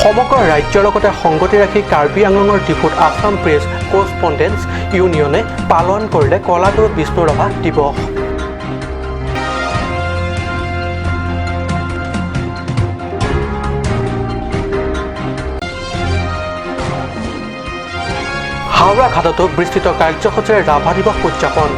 সমগ্ৰ ৰাজ্যৰ লগতে সংগতি ৰাখি কাৰ্বি আংলঙৰ ডিফুত আছাম প্ৰেছ কৰস্পণ্ডেণ্টছ ইউনিয়নে পালন কৰিলে কলাগুৰু বিষ্ণু ৰাভা দিৱস। হাওৰা ঘাটতো বিস্তৃত কাৰ্যসূচীৰে ৰাভা দিৱস উদযাপন।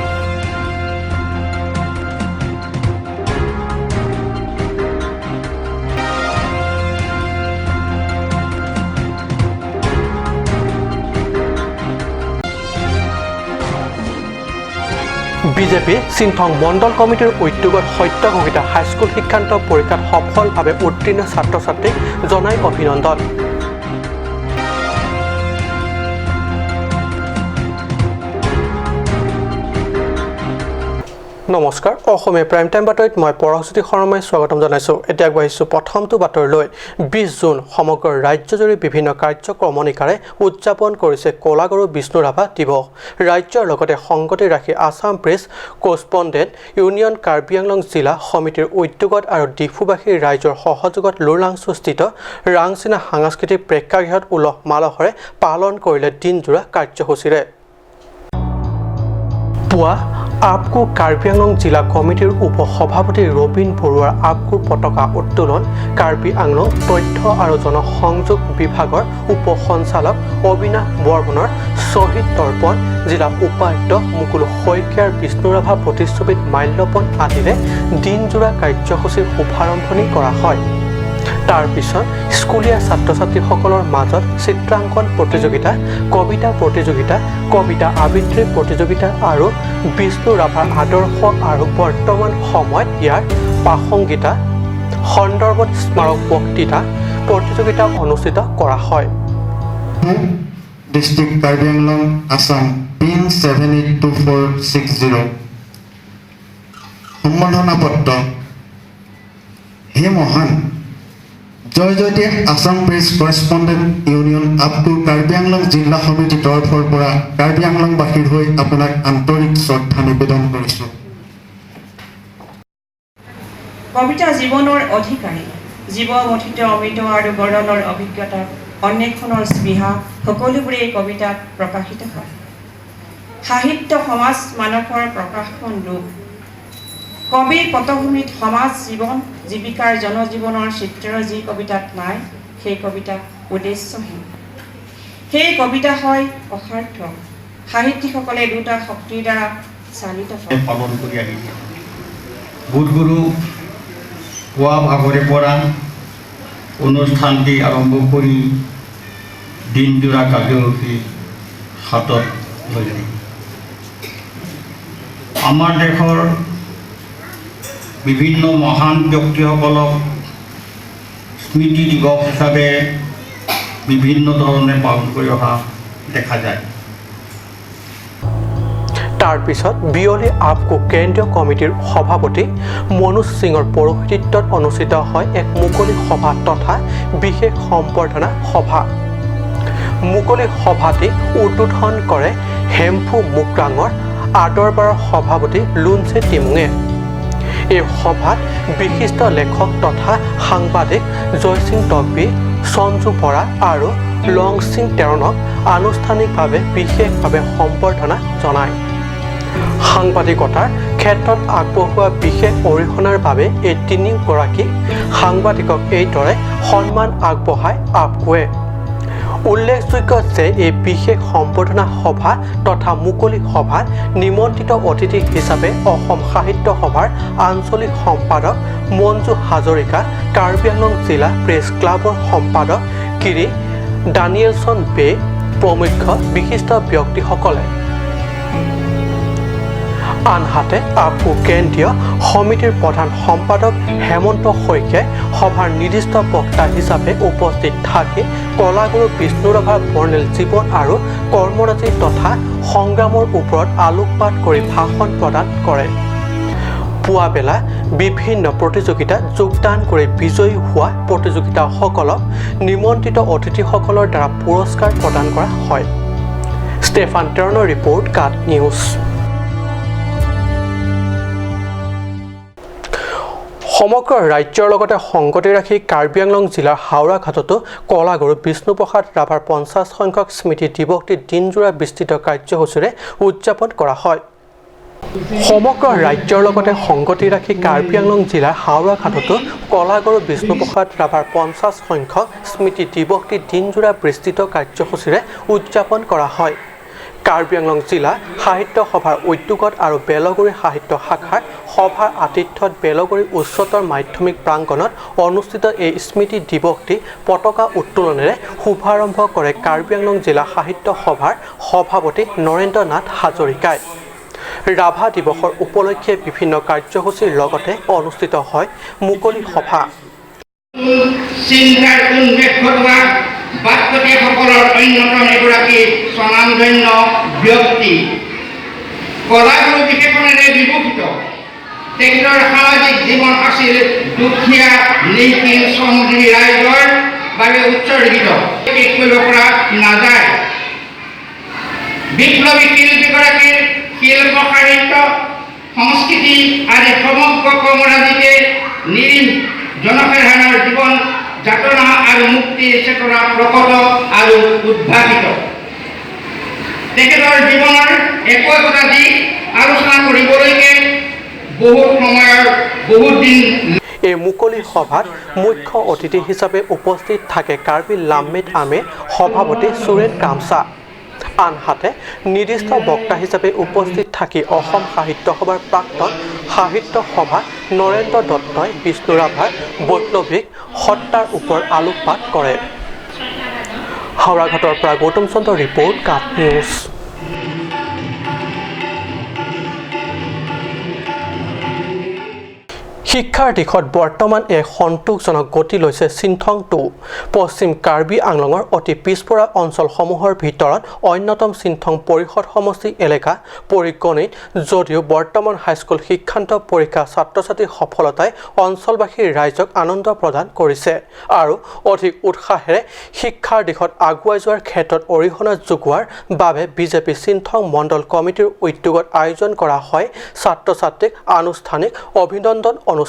বিজেপি চিন্থং মণ্ডল কমিটিৰ উদ্যোগত সত্যঘোষিত হাইস্কুল শিক্ষান্ত পৰীক্ষাত সফলভাৱে উত্তীৰ্ণ ছাত্ৰ ছাত্ৰীক জনাই অভিনন্দন। নমস্কাৰ, অসমীয়া প্ৰাইম টাইম বাতৰিত মই পৰশজ্যোতি শৰ্মাই স্বাগতম জনাইছোঁ। এতিয়া আগবাঢ়িছোঁ প্ৰথমটো বাতৰিলৈ। 20 জুন সমগ্ৰ ৰাজ্যজুৰি বিভিন্ন কাৰ্যক্ৰমণিকাৰে উদযাপন কৰিছে কলাগুৰু বিষ্ণু ৰাভা দিৱস। ৰাজ্যৰ লগতে সংগতি ৰাখি আছাম প্ৰেছ কৰস্পণ্ডেণ্ট ইউনিয়ন কাৰ্বি আংলং জিলা সমিতিৰ উদ্যোগত আৰু ডিফুবাসী ৰাইজৰ সহযোগত লোলাংচুস্থিত ৰাংচিনা সাংস্কৃতিক প্ৰেক্ষাগৃহত উলহ মালহেৰে পালন কৰিলে দিনজোৰা কাৰ্যসূচীৰে। পুৱা আপকু কাৰ্বি আংলং জিলা কমিটিৰ উপ সভাপতি ৰবীন বৰুৱাৰ আপকুৰ পতাকা উত্তোলন, কাৰ্বি আংলং তথ্য আৰু জনসংযোগ বিভাগৰ উপ সঞ্চালক অবিনাশ বৰ্মনৰ শ্বহীদ তৰ্পণ, জিলা উপায়ুক্ত মুকুল শইকীয়াৰ বিষ্ণুৰাভা প্ৰতিচ্ছবিত মাল্যৰ্পণ আদিৰে দিনজোৰা কাৰ্যসূচীৰ শুভাৰম্ভণি কৰা হয়। তাৰ পিছত স্কুলীয়া ছাত্ৰ ছাত্ৰীসকলৰ মাজত চিত্ৰাংকন প্ৰতিযোগিতা, কবিতা প্ৰতিযোগিতা, কবিতা আবৃত্তি প্ৰতিযোগিতা আৰু বিষ্ণু ৰাভাৰ আদৰ্শ আৰু বৰ্তমান সময়ত ইয়াৰ প্ৰাসংগিকতা সন্দৰ্ভত স্মাৰক বক্তৃতা প্ৰতিযোগিতা অনুষ্ঠিত কৰা হয়। District Karbi Anglong, Assam, PIN 782460. সম্বৰ্ধনা পত্ৰ। হে মহান জয় জয়তী আছাম প্ৰেছ কৰস্পণ্ডেণ্ট ইউনিয়ন আপকুৰ কাৰ্বি আংলং জিলা সমিতিৰ তৰফৰ পৰা কাৰ্বি আংলংবাসীৰ হৈ আপোনাক আন্তৰিক শ্ৰদ্ধা নিবেদন কৰিছোঁ। কবিতা জীৱনৰ অধিকাৰী। জীৱমথিত অমৃত আৰু গৰলৰ অভিজ্ঞতা, অন্বেষণৰ স্পৃহা, সকলোবোৰেই কবিতাত প্ৰকাশিত হয়। সাহিত্য সমাজ মানসৰ প্ৰকাশন ৰূপ। কবিৰ পটভূমিত সমাজ জীৱন, জীৱিকাৰ, জনজীৱনৰ চিত্ৰ যি কবিতাত নাই, সেই কবিতা উদ্দেশ্যহীন, সেই কবিতা হয় অসাৰ্থক। সাহিত্যিকসকলে দুটা শক্তিৰ দ্বাৰা চালিত হয়। পালন কৰি আহিছে। বোধগুৰু পুৱা ভাগৰে পৰা অনুষ্ঠানটি আৰম্ভ কৰি দিনজোৰা কাৰ্যসূচী হাতত লৈছে। আমাৰ দেশৰ বিভিন্ন মহান ব্যক্তিসকলক স্মৃতি দিৱস হিচাপে বিভিন্ন ধৰণে পালন কৰি অহা দেখা যায়। তাৰ পিছত বিয়লি আপকু কেন্দ্ৰীয় কমিটিৰ সভাপতি মনোজ সিঙৰ পৌৰোহিত্যত অনুষ্ঠিত হয় এক মুকলি সভা তথা বিশেষ সম্বৰ্ধনা সভা। মুকলি সভাটি উদ্বোধন কৰে হেম্ফু মুক্ৰাঙৰ আদৰবাৰৰ সভাপতি লুনচে টিমুঙে। এই সভাত বিশিষ্ট লেখক তথা সাংবাদিক জয়সিং টকবি, সঞ্জু বৰা আৰু লংসিং টেৰণক আনুষ্ঠানিকভাৱে বিশেষভাৱে সম্বৰ্ধনা জনায়। সাংবাদিকতাৰ ক্ষেত্ৰত আগবঢ়োৱা বিশেষ অৰিহণাৰ বাবে এই তিনিগৰাকী সাংবাদিকক এইদৰে সন্মান আগবঢ়ায় আপকুৱে। উল্লেখযোগ্য যে এই বিশেষ সম্বৰ্ধনা সভা তথা মুকলি সভাত নিমন্ত্ৰিত অতিথি হিচাপে অসম সাহিত্য সভাৰ আঞ্চলিক সম্পাদক মঞ্জু হাজৰিকা, কাৰ্বি আংলং জিলা প্ৰেছ ক্লাবৰ সম্পাদক কিৰি ডানিয়েলছন বে প্ৰমুখ্য বিশিষ্ট ব্যক্তিসকলে। আনহাতে আপকু কেন্দ্ৰীয় সমিতিৰ প্ৰধান সম্পাদক হেমন্ত শইকীয়াই সভাৰ নিৰ্দিষ্ট বক্তা হিচাপে উপস্থিত থাকি কলাগুৰু বিষ্ণুৰাভাৰ বৰ্ণিল জীৱন আৰু কৰ্মৰাজি তথা সংগ্ৰামৰ ওপৰত আলোকপাত কৰি ভাষণ প্ৰদান কৰে। পুৱাবেলা বিভিন্ন প্ৰতিযোগিতাত যোগদান কৰি বিজয়ী হোৱা প্ৰতিযোগিতাসকলক নিমন্ত্ৰিত অতিথিসকলৰ দ্বাৰা পুৰস্কাৰ প্ৰদান কৰা হয়। ষ্টেফান টেৰণৰ ৰিপৰ্ট, কাট নিউজ। সমগ্ৰ ৰাজ্যৰ লগতে সংগতি ৰাখি কাৰ্বি আংলং জিলাৰ হাওৰাঘাটতো কলাগুৰু বিষ্ণুপ্ৰসাদ ৰাভাৰ 50 সংখ্যক স্মৃতি দিৱসটি দিনজোৰা বিস্তৃত কাৰ্যসূচীৰে উদযাপন কৰা হয়। সমগ্ৰ ৰাজ্যৰ লগতে সংগতি ৰাখি কাৰ্বি আংলং জিলাৰ হাওৰাঘাটতো কলাগুৰু বিষ্ণুপ্ৰসাদ ৰাভাৰ 50 সংখ্যক স্মৃতি দিৱসটি দিনজোৰা বিস্তৃত কাৰ্যসূচীৰে উদযাপন কৰা হয়। কাৰ্বি আংলং জিলা সাহিত্য সভাৰ উদ্যোগত আৰু বেলগুৰি সাহিত্য শাখাৰ সভাৰ আতিথ্যত বেলগুৰি উচ্চতৰ মাধ্যমিক প্ৰাংগণত অনুষ্ঠিত এই স্মৃতি দিৱসটি পতাকা উত্তোলনেৰে শুভাৰম্ভ কৰে কাৰ্বি আংলং জিলা সাহিত্য সভাৰ সভাপতি নৰেন্দ্ৰ নাথ হাজৰিকাই। ৰাভা দিৱসৰ উপলক্ষে বিভিন্ন কাৰ্যসূচীৰ লগতে অনুষ্ঠিত হয় মুকলি সভা। চিন্তাৰ উন্মেষ ঘটোৱা বাটকটীয়াসকলৰ অন্যতম এগৰাকী স্বনামধন্য ব্যক্তি। কলাগুৰু বিশেষণেৰে বিভূষিত তেখেতৰ সামাজিক জীৱন আছিল দুখীয়া নিঃকিন শ্ৰমজীৱী ৰাইজৰ বাবে উৎসৰ্গিত, শেষ কৰিব পৰা নাযায়। বিপ্লৱী শিল্পীগৰাকীৰ শিল্প, সাহিত্য, সংস্কৃতি আদি সমগ্ৰ কৰ্মৰাজিকে নিৰীহ জনসাধাৰণৰ জীৱন যাতনা আৰু মুক্তিৰ চেতনা প্ৰকট আৰু উদ্ভাসিত। তেখেতৰ জীৱনৰ একো একোটা দিশ আলোচনা কৰিবলৈকে বহুত সময়ৰ বহুত দিন। এই মুকলি সভাত মুখ্য অতিথি হিচাপে উপস্থিত থাকে কাৰ্বি লাম্মেট আমে সভাপতি সুৰেন কামচা। আনহাতে নিৰ্দিষ্ট বক্তা হিচাপে উপস্থিত থাকি অসম সাহিত্য সভাৰ প্ৰাক্তন সাহিত্য সভা নৰেন্দ্ৰ দত্তই বিষ্ণু ৰাভাৰ বৈপ্লৱিক সত্তাৰ ওপৰত আলোকপাত কৰে। হাওৰাঘাটৰ পৰা গৌতম চন্দ্ৰ ৰিপৰ্ট, কাট নিউজ। শিক্ষাৰ দিশত বৰ্তমান এক সন্তোষজনক গতি লৈছে চিন্থং টু। পশ্চিম কাৰ্বি আংলঙৰ অতি পিছপৰা অঞ্চলসমূহৰ ভিতৰত অন্যতম চিন্থং পৰিষদ সমষ্টি এলেকা পৰিগণিত যদিও বৰ্তমান হাইস্কুল শিক্ষান্ত পৰীক্ষা ছাত্ৰ ছাত্ৰীৰ সফলতাই অঞ্চলবাসীৰ ৰাইজক আনন্দ প্ৰদান কৰিছে আৰু অধিক উৎসাহেৰে শিক্ষাৰ দিশত আগুৱাই যোৱাৰ ক্ষেত্ৰত অৰিহণা যোগোৱাৰ বাবে বিজেপি চিন্থং মণ্ডল কমিটিৰ উদ্যোগত আয়োজন কৰা হয় ছাত্ৰ ছাত্ৰীক আনুষ্ঠানিক অভিনন্দন অনুষ্ঠান।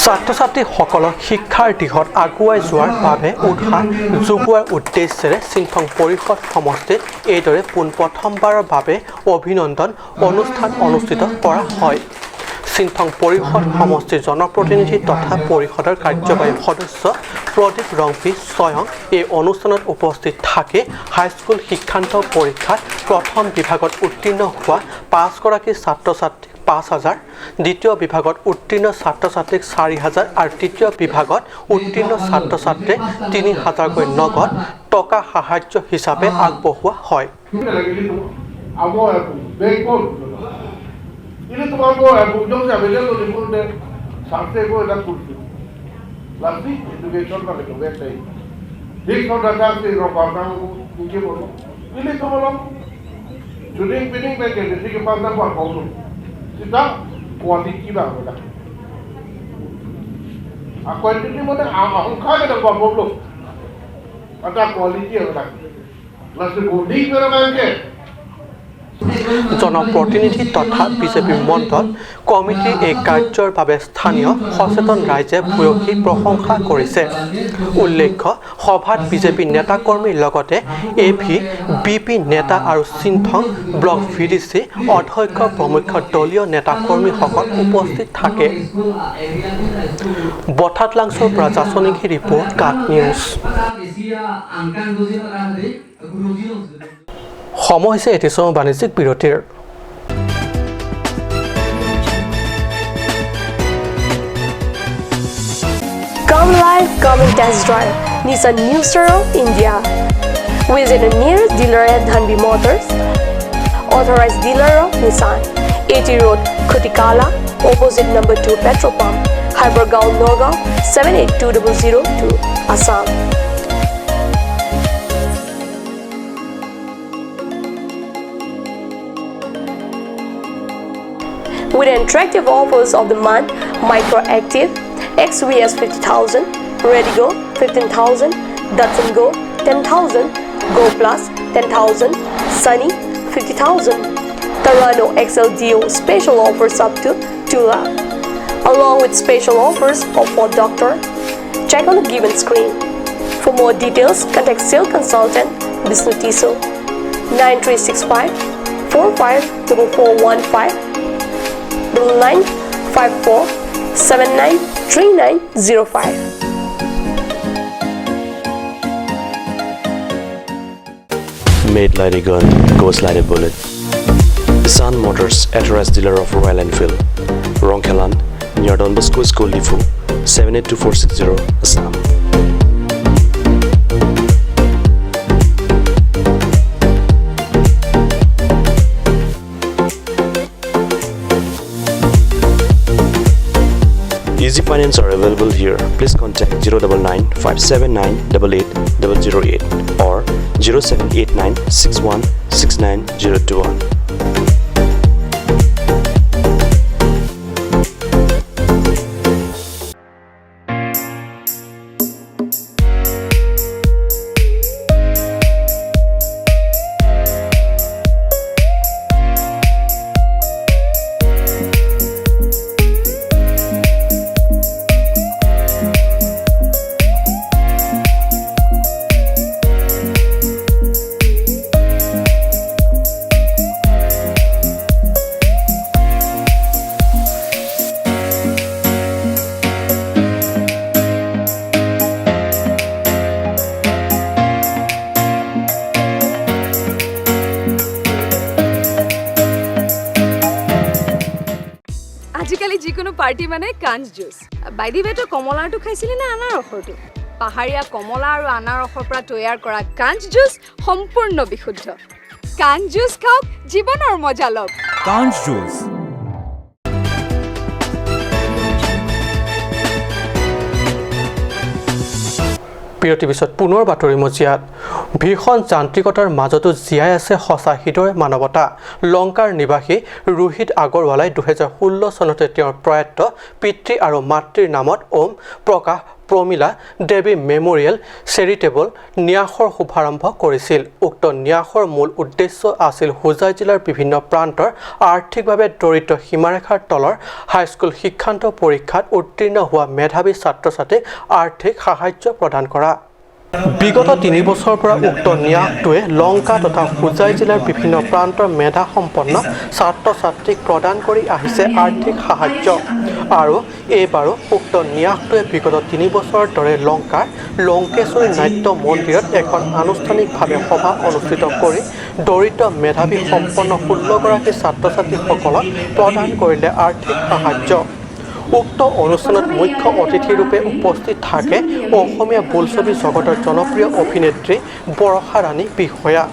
ছাত্ৰ ছাত্ৰীসকলক শিক্ষাৰ দিশত আগুৱাই যোৱাৰ বাবে উৎসাহ যোগোৱাৰ উদ্দেশ্যেৰে চিন্থং পৰিষদ সমষ্টিত এইদৰে পোনপ্ৰথমবাৰৰ বাবে অভিনন্দন অনুষ্ঠান অনুষ্ঠিত কৰা হয়। চিন্থং পৰিষদ সমষ্টিৰ জনপ্ৰতিনিধি তথা পৰিষদৰ কাৰ্যবাহী সদস্য প্ৰদীপ ৰংপি স্বয়ং এই অনুষ্ঠানত উপস্থিত থাকি হাইস্কুল শিক্ষান্ত পৰীক্ষাত প্ৰথম বিভাগত উত্তীৰ্ণ হোৱা 5গৰাকী ছাত্ৰ ছাত্ৰীক 5000, দ্বিতীয় বিভাগত উত্তীৰ্ণ ছাত্ৰ ছাত্ৰীক 4000 আৰু তৃতীয় বিভাগত উত্তীৰ্ণ ছাত্ৰ ছাত্ৰীক 3000কৈ নগদ টকা সাহায্য হিচাপে আগবঢ়োৱা হয়। Kita kualiti bang dah. Kuantiti মানে অহংকাৰ এটা problem. এটা কোৱালিটি এটা। লাস্টে বডি কৰে মানকে। জনপ্ৰতিনিধি তথা বিজেপি মণ্ডল কমিটিৰ এই কাৰ্যৰ বাবে স্থানীয় সচেতন ৰাইজে ভূয়সী প্ৰশংসা কৰিছে। উল্লেখ্য, সভাত বিজেপি নেতাকৰ্মীৰ লগতে এ ভি বি পি নেতা আৰু চিন্থং ব্লক ভি ডি চি অধ্যক্ষ প্ৰমুখ দলীয় নেতাকৰ্মীসকল উপস্থিত থাকে। বঠাতলাংছৰ পৰা জাচনিকি ৰিপৰ্ট, কাট নিউজ। সময় হৈছে এটি সময় বাণিজ্যিক বিৰতিৰ। Come live, come and test drive Nissan New Star of India. Visit the nearest dealer at Dhanbi Motors, authorized dealer of Nissan, AT Road, Khutikala, opposite number 2 petrol pump, Hypergaon, Nagaon, 782002, Assam. With attractive offers of the month, Micro Active, XVS 50,000, Redigo 15,000, Datsun Go 10,000, Go Plus 10,000, Sunny 50,000, Tarano XLDO special offers up to 2 lakh. Along with special offers of Ford Doctor. Check on the given screen. For more details, contact sales consultant Bishnu Tiso 9365 454415 9954 793905. Made like a gun, goes like a bullet. Nissan Motors, authorized dealer of Royal Enfield. Rongkhelan, near Don Bosco School, Diphu, 782460, Assam. Easy finance are available here. Please contact 099 579 88008 or 0789 61 69021. আজিকালি যিকোনো party মানে কাঞ্চ juice. By the ৱে, তই কমলাৰটো খাইছিলি নে আনাৰসৰটো? পাহাৰীয়া কমলা আৰু আনাৰসৰ পৰা তৈয়াৰ কৰা কাঞ্চ জুচ সম্পূৰ্ণ বিশুদ্ধ। কাঞ্চ জুচ খাওক, জীৱনৰ মজা লওক। কাঞ্চ জুচ। বিৰতিৰ পিছত পুনৰ বাতৰি মজিয়াত। ভীষণ যান্ত্ৰিকতাৰ মাজতো জীয়াই আছে সঁচা হৃদয়ৰ মানৱতা। লংকাৰ নিবাসী ৰোহিত আগৰৱালাই 2016 চনতে তেওঁৰ প্ৰয়াত পিতৃ আৰু মাতৃৰ নামত ওম প্ৰকাশ প্ৰমীলা দেৱী মেমৰিয়েল চেৰিটেবল ন্যাসৰ শুভাৰম্ভ কৰিছিল। উক্ত ন্যাসৰ মূল উদ্দেশ্য আছিল হোজাই জিলাৰ বিভিন্ন প্ৰান্তৰ আৰ্থিকভাৱে দৰিদ্ৰ সীমাৰেখাৰ তলৰ হাইস্কুল শিক্ষান্ত পৰীক্ষাত উত্তীৰ্ণ হোৱা মেধাৱী ছাত্ৰ ছাত্ৰীক আৰ্থিক সাহায্য প্ৰদান কৰা। বিগত 3 বছৰৰ পৰা উক্ত ন্যাসটোৱে লংকা তথা হোজাই জিলাৰ বিভিন্ন প্ৰান্তৰ মেধাসম্পন্ন ছাত্ৰ ছাত্ৰীক প্ৰদান কৰি আহিছে আৰ্থিক সাহায্য। আৰু এইবাৰো উক্ত ন্যাসটোৱে বিগত 3 বছৰৰ দৰে লংকাৰ লংকেশ্বৰী নাট্য মন্দিৰত এখন আনুষ্ঠানিকভাৱে সভা অনুষ্ঠিত কৰি দৰিদ্ৰ মেধাৱী সম্পন্ন 16গৰাকী ছাত্ৰ ছাত্ৰীসকলক প্ৰদান কৰিলে আৰ্থিক সাহায্য। উক্ত অনুষ্ঠানত মুখ্য অতিথিৰূপে উপস্থিত থাকে অসমীয়া বোলছবি জগতৰ জনপ্ৰিয় অভিনেত্ৰী বৰষা ৰাণী বিষয়া।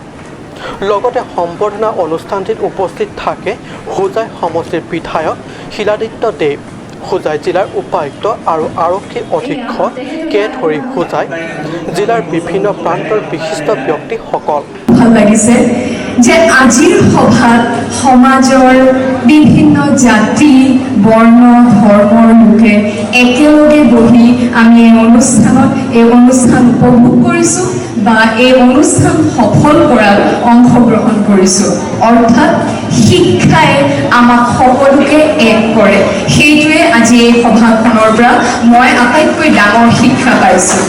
লগতে সম্বৰ্ধনা অনুষ্ঠানটিত উপস্থিত থাকে হোজাই সমষ্টিৰ বিধায়ক শিলাদিত্য দেৱ, হোজাই জিলাৰ উপায়ুক্ত আৰু আৰক্ষী অধীক্ষককে ধৰি হোজাই জিলাৰ বিভিন্ন প্ৰান্তৰ বিশিষ্ট ব্যক্তিসকল। ভাল লাগিছে যে আজিৰ সভাত সমাজৰ বিভিন্ন জাতি, বৰ্ণ, ধৰ্মৰ লোকে একেলগে বহি আমি এই অনুষ্ঠান উপভোগ কৰিছোঁ বা এই অনুষ্ঠান সফল কৰাত অংশগ্ৰহণ কৰিছোঁ। অৰ্থাৎ শিক্ষাই আমাক সকলোকে এক কৰে। সেইটোৱে আজি এই সভাখনৰ পৰা মই আটাইতকৈ ডাঙৰ শিক্ষা পাইছোঁ।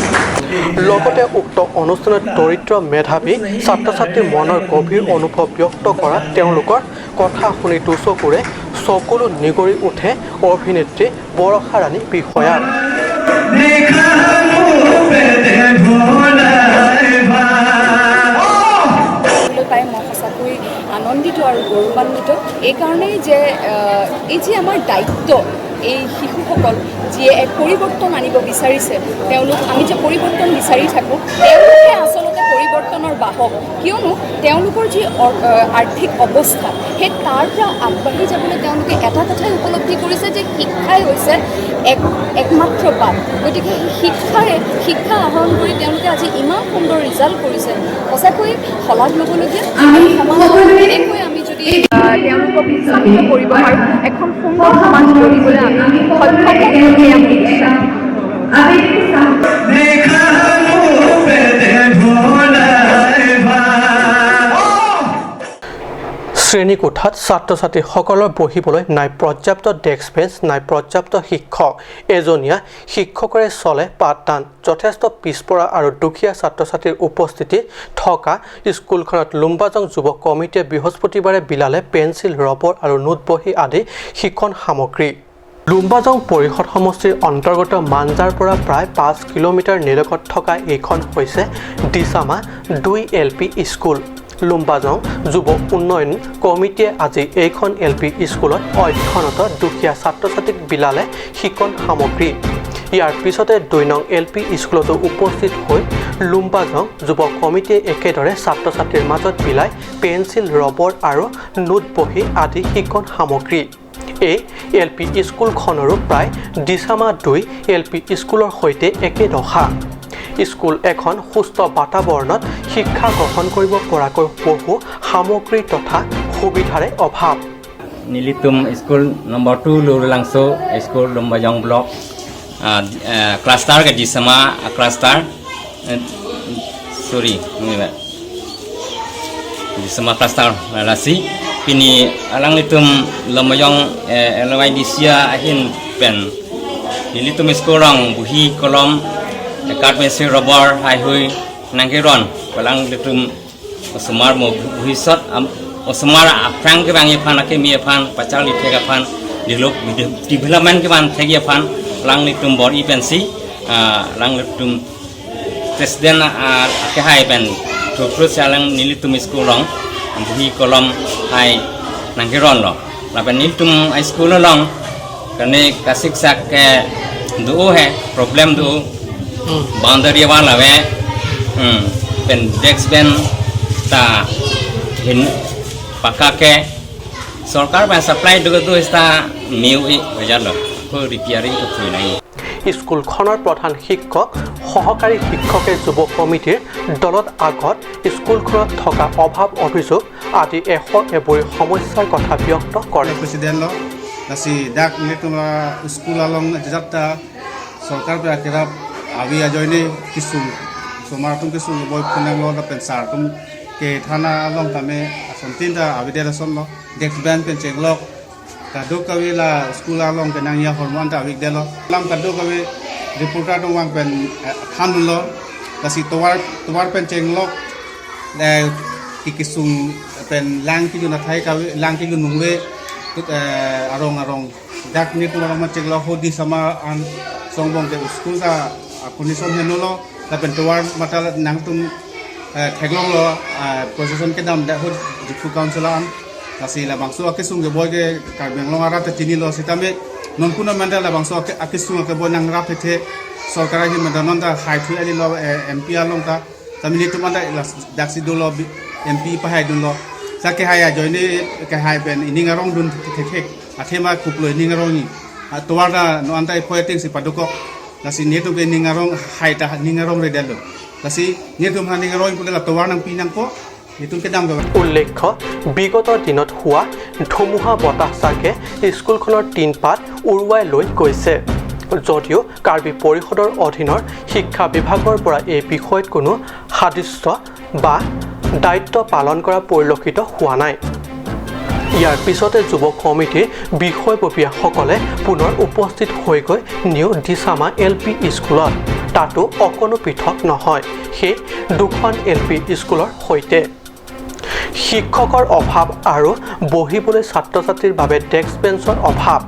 লগতে উক্ত অনুষ্ঠানত দৰিদ্ৰ মেধাৱী ছাত্ৰ ছাত্ৰীৰ মনৰ গভীৰ অনুভৱ ব্যক্ত কৰা তেওঁলোকৰ কথা শুনি দুচকুৰে চকুলো নিগৰি উঠে অভিনেত্ৰী বৰষা ৰাণী বিষয়া। পাই মই সঁচাকৈ আনন্দিত আৰু গৌৰৱান্বিত এইকাৰণেই যে এই যে আমাৰ দায়িত্ব, এই শিশুসকল যিয়ে এক পৰিৱৰ্তন আনিব বিচাৰিছে, তেওঁলোক আমি যে পৰিৱৰ্তন বিচাৰি থাকোঁ, তেওঁলোকে আচলতে পৰিৱৰ্তনৰ বাহক। কিয়নো তেওঁলোকৰ যি আৰ্থিক অৱস্থা, সেই তাৰ পৰা আগবাঢ়ি যাবলৈ তেওঁলোকে এটা কথাই উপলব্ধি কৰিছে যে শিক্ষাই হৈছে একমাত্ৰ বাট। গতিকে সেই শিক্ষা আহৰণ কৰি তেওঁলোকে আজি ইমান সুন্দৰ ৰিজাল্ট কৰিছে, সঁচাকৈ শলাগ ল'বলগীয়া। এনেকৈ আমি যদি তেওঁলোকক উৎসাহিত কৰিব পাৰোঁ, এখন সুন্দৰ সমাজ গঢ়িবলৈ আমি সক্ষম হ'ম, সেয়া মোৰ বিশ্বাস। শ্ৰেণীকোঠাত ছাত্ৰ ছাত্ৰীসকলৰ বহিবলৈ নাই পৰ্যাপ্ত ডেস্ক বেঞ্চ, নাই পৰ্যাপ্ত শিক্ষক। এজনীয়া শিক্ষকৰে চলে পাঠদান। যথেষ্ট পিছপৰা আৰু দুখীয়া ছাত্ৰ ছাত্ৰীৰ উপস্থিতি থকা স্কুলখনত লুম্বাজং যুৱ কমিটিয়ে বৃহস্পতিবাৰে বিলালে পেঞ্চিল, ৰবৰ আৰু নোটবহী আদি শিক্ষণ সামগ্ৰী। লুম্বাজং পৰিষদ সমষ্টিৰ অন্তৰ্গত মাঞ্জাৰ পৰা প্ৰায় 5 কিলোমিটাৰ নিলগত থকা এইখন হৈছে দিছামা 2 এল পি স্কুল। লুম্বাজং যুৱ উন্নয়ন কমিটিয়ে আজি এইখন এল পি স্কুলত অধ্যয়নৰত দুখীয়া ছাত্ৰ ছাত্ৰীক বিলালে শিক্ষণ সামগ্ৰী। ইয়াৰ পিছতে 2 নং এল পি স্কুলতো উপস্থিত হৈ লুম্বাজং যুৱ কমিটিয়ে একেদৰে ছাত্ৰ ছাত্ৰীৰ মাজত বিলাই পেঞ্চিল, ৰবৰ আৰু নোটবহী আদি শিক্ষণ সামগ্ৰী। এই এল পি স্কুলখনৰো প্ৰায় দিছামা 2 এল পি স্কুলৰ সৈতে একে দশা। স্কুল এখন সুস্থ বাতাবৰণত শিক্ষা গ্ৰহণ কৰিব পৰাকৈ বহু সামগ্ৰী তথা সুবিধাৰে অভাৱ। Nilitum school number 2 Lurlangso school Lumbajong block cluster ke Disama cluster sorry Disama cluster lasi pini alang litum Lumbajong LYDC ahin pen nilitum school rong buhi kolom card pencil rubber hai hui nangkiron palang litum osmar mo buhi sot osmar afrang ke bangi phan ake mi phan pachal li thega phan development ke ban thegi phan lang litum bor e pensi lang litum president ake hai pen thupru salang nilitum school rong buhi kolom hai nangkiron lo la pen nilitum school long kane kasik sak ke do hai problem do boundary wala we pen desk bench ta hin paka ke sarkar ba supply do do sta miu e hojalo ko repairing ko thui nai। স্কুলখনৰ প্ৰধান শিক্ষক, সহকাৰী শিক্ষকে যুৱ কমিটিৰ দলত আগত স্কুলখনত থকা অভাৱ অভিযোগ আদি 101 সমস্যাৰ কথা ব্যক্ত কৰে। President lasi dak nitum school along jatta sarkar pra kera avi ajoine kisum somar tum kisum boy phonang lo da pensar tum ke thana along tame asontin da avi de son lo desk bench pen cheng lo ta do kawe la school along ke nang ya hormon ta avi de lo lam ta do kawe reporter tum wang pen than lo lasi towar towar pen cheng lo da ki kisum pen lang ki na thai kawe lang ki nungwe arong arong dak ni tu arong macam lo hodi sama an songbong ke school ta condition heno lo ta pentowar mata nang tum theglong lo position ke dam da hod jipu council an lasi la bangso ake sung ke boy ke karbenglong ara ta chini lo sitame non kuna manda la bangso ake ake sung ke boy nang ra phethe sarkar hi manda non ta khai thui ali lo MP along ta tamini tu manda dak si do lo MP pa hai dun lo sa ke hai joine ke hai pen ining arong dun thek athema kuplo ining arong ni towar da no antai poeting si padukok lasi netum ke ning arong hai ta ning arong re delo lasi netum ha ning arong pula towar nang pinang ko netum ke dam ga। উল্লেখ্য, বিগত দিনত হোৱা ধুমুহা বতাহ জাকে স্কুলখনৰ টিনপাত উৰুৱাই লৈ গৈছে যদিও কাৰ্বি পৰিষদৰ অধীনৰ শিক্ষা বিভাগৰ পৰা এই বিষয়ত কোনো সাদৃশ্য বা দায়িত্ব পালন কৰা পৰিলক্ষিত হোৱা নাই। ইয়াৰ পিছতে যুৱ কমিটিৰ বিষয়ববীয়াসকলে পুনৰ উপস্থিত হৈ গৈ নিউ দিছামা এল পি স্কুলত, তাতো অকণো পৃথক নহয় সেই দুখন এল পি স্কুলৰ সৈতে। শিক্ষকৰ অভাৱ আৰু বহিবলৈ ছাত্ৰ ছাত্ৰীৰ বাবে ডেস্ক বেঞ্চৰ অভাৱ।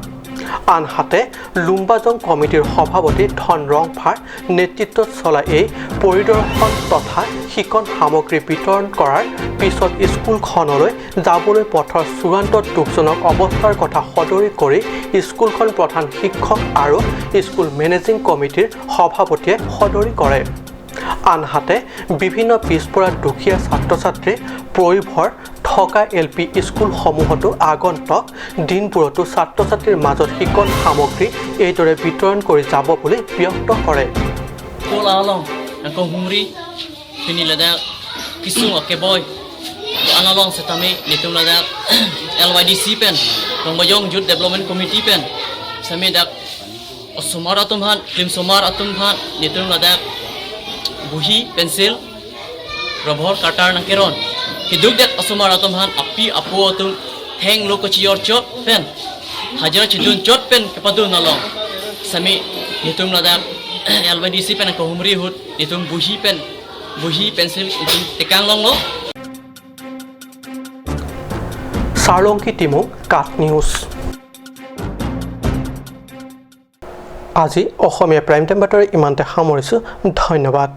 আনহাতে লুম্বাজং কমিটিৰ সভাপতি ধন ৰংফাৰ নেতৃত্বত চলা এই পৰিদৰ্শন তথা শিক্ষণ সামগ্ৰী বিতৰণ কৰাৰ পিছত স্কুলখনলৈ যাবলৈ পথৰ চূড়ান্ত দুখজনক অৱস্থাৰ কথা সদৰি কৰি স্কুলখন প্ৰধান শিক্ষক আৰু স্কুল মেনেজিং কমিটিৰ সভাপতিয়ে সদৰি কৰে। আনহাতে বিভিন্ন পিছপৰা দুখীয়া ছাত্ৰ ছাত্ৰী প্ৰয়োভৰ থকা এল পি স্কুলসমূহতো আগন্তুক দিনবোৰতো ছাত্ৰ ছাত্ৰীৰ মাজত শিক্ষণ সামগ্ৰী এইদৰে বিতৰণ কৰি যাব বুলি ব্যক্ত কৰে। Buhi, pencil, rubber, cutter, nangkeron. Hiduk det asumar atum han api apu atum theng lo ko chiyor chot pen hajira chidun chot pen kepadun along sami nitum lada LYDC pen ko humri hut nitum buhi pen buhi pencil nitum tekang long lo. Charlongki Timung Kath news. আজি অসমীয়া prime time বাতৰি ইমানতে সামৰিছোঁ। ধন্যবাদ।